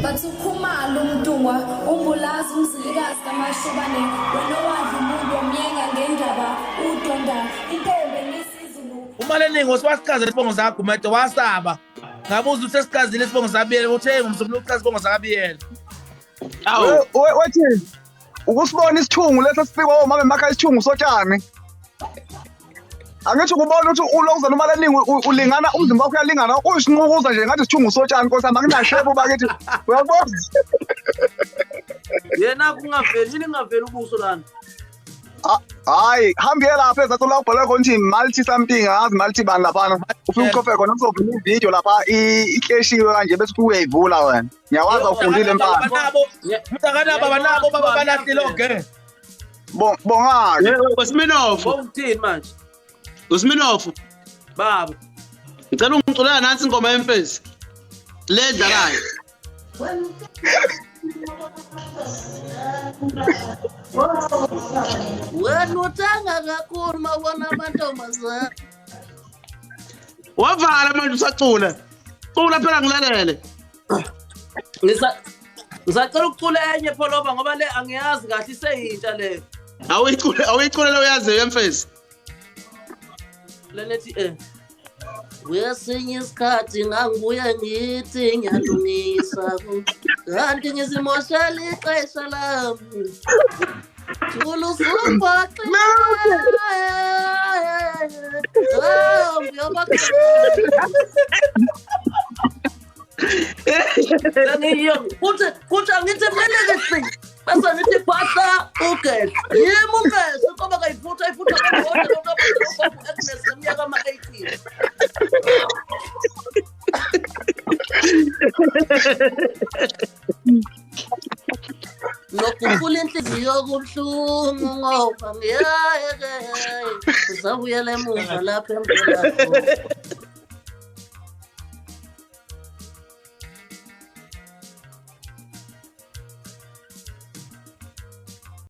Bathi uKhumalo uMntungwa uMbulazi uMzilikazi kaMashobane wena owadla umuntu wamyenga ngendaba udonda intombi engisizulu. UMaleningi wasichaza isibongo sakaGumede wasaba. Ngabuza ukuthi sesichazile isibongo sakaBiyela, uthe ngomsombuluko uchaza isibongo sakaBiyela. Awu, Wethi ukusibona isithungu leso sifika omama emakhaya, isithungu sotshani. Angithi ukubona ukuthi ulokuzana uMaleningi ulingana umzimba wakho uyalingana uyisinqukuza nje ngathi isithungu sotshani nkosi yami, akunashebo bakithi, uyabona? Yena kungaveli yini, kungaveli ubuso lana. Hayi, hambe lapha ezathu la ubhale khona ukuthi multi something, angazi multi bani laphana, ufike uchofe khona kuzovela ividiyo lapha ikleshiwe kanje bese ufike uyayivula wena. Ngiyawazi awufundile mfana. Banabo, mntakanabo banabo baba balahlile oge. Bongake. uSminoff, Bongithini manje? uSminoff. Baba. Ngicela ungiculela nansi ingoma yemfezi. Le edlalayo. Wena uthenga kakhulu mawubona amantombazane. Wavala manje usacula. Cula phela ngilalele. Ngisacela ukucula enye Pholoba ngoba le angiyazi kahle, iseyintsha le. Awuyicule, awuyicule le uyaziyo yemfezi. Le nethi kwesinye isikhathi ngangibuye ngithi ngiyalungisa kanti ngizimoshela ixesha lami. Thula usuphoxile. Kuthi angithi melekisi bese ngithi phahla ugedla yimi ugedla inkoba kayivutha ayivutha kodwa Agnes ngeminyaka ama-18. Nokuphula inhliziyo kubuhlungu ngoba ngiyeke uzabuyela emuva lapha engivela khona.